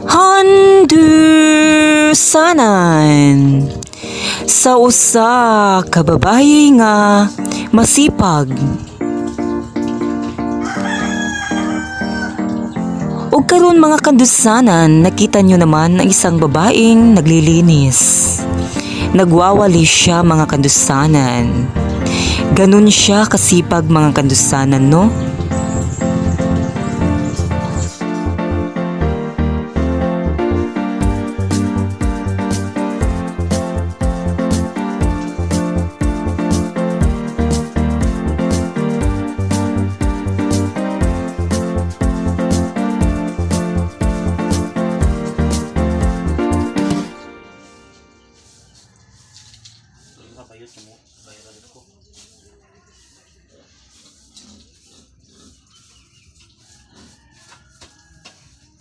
Handusanan sa usa ka babayi nga masipag. Ug karon, mga kandusanan, nakita nyo naman ang isang babaeng naglilinis. Nagwawalis siya, mga kandusanan. Ganun siya kasipag, mga kandusanan, no?